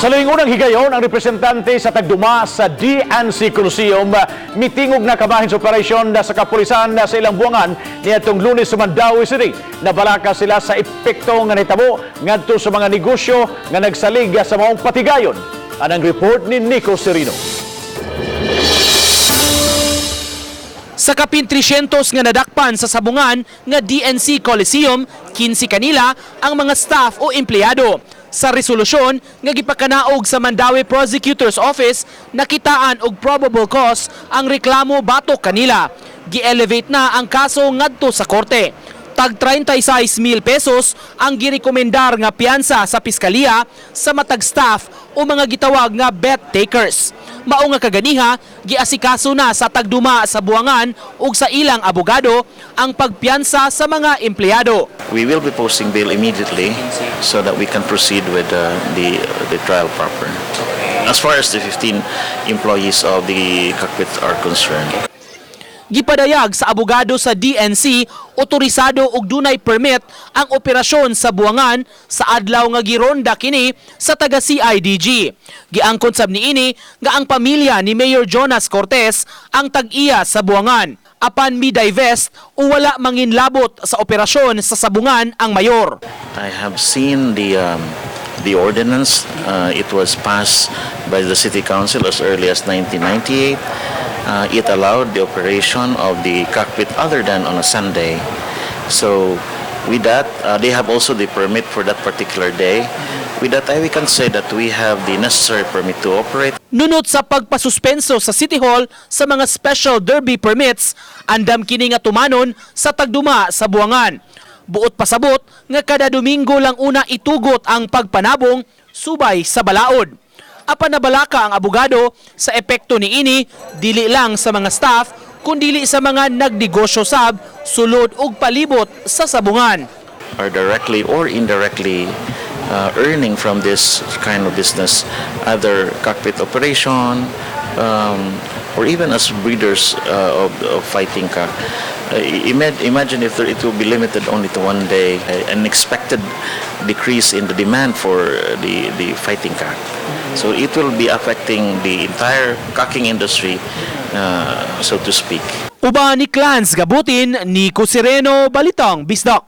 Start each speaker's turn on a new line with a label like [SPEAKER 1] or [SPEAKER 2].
[SPEAKER 1] Sa labing unang higayon, ang representante sa tagduma sa DNC Coliseum mitingog na kabahin sa operasyon na sa kapulisan na sa ilang buwangan niadtong Lunes sa Mandaue City. Nabalaka sila sa epekto nga nahitabo ngadto sa mga negosyo nga nagsalig sa maong patigayon. Anang report ni Nico Serino.
[SPEAKER 2] Sa kapin 300 nga nadakpan sa sabungan nga DNC Coliseum, 15 kanila ang mga staff o empleyado. Sa resolusyon nga gipakanaog sa Mandaue Prosecutor's Office, nakitaan og probable cause ang reklamo batok kanila. Gi-elevate na ang kaso ngadto sa korte. Tag 36 mil pesos ang girekomendar nga piyansa sa piskalya sa matag staff o mga gitawag nga bet takers. Mao nga kaganiha, giasikaso na sa tagduma sa buwangan ug sa ilang abogado ang pagpiyansa sa mga empleyado.
[SPEAKER 3] We will be posting bail immediately so that we can proceed with the trial proper. As far as the 15 employees of the cockpit are concerned.
[SPEAKER 2] Gipadayag sa abogado sa DNC, otorisado ug dunay permit ang operasyon sa buwangan sa adlaw nga gironda kini sa taga CIDG. Giangkon sab niini nga ang pamilya ni Mayor Jonas Cortes ang tag-iya sa buwangan. Apan mi-divest o wala manginlabot sa operasyon sa sabungan ang mayor.
[SPEAKER 3] I have seen the ordinance. It was passed by the city council as early as 1998. It allowed the operation of the cockpit other than on a Sunday. So with that, they have also the permit for that particular day. With that, we can say that we have the necessary permit to operate.
[SPEAKER 2] Nunot sa pagpasuspenso sa City Hall sa mga special derby permits, andam kini nga tumanon sa tagduma sa buwangan. Buot pasabot nga kada Domingo lang una itugot ang pagpanabong subay sa balaod. Apan nabalaka ang abogado sa epekto niini dili lang sa mga staff kundili sa mga nagnegosyo sab sulod ug palibot sa sabungan.
[SPEAKER 3] Are directly or indirectly earning from this kind of business, either cockpit operation or even as breeders of fighting cock. Imagine if it will be limited only to one day, an expected decrease in the demand for the fighting cock. So it will be affecting the entire cocking industry, so to speak.
[SPEAKER 2] Uban ni Clans Gabutin, Nico Sereno, Balitang Bisdak.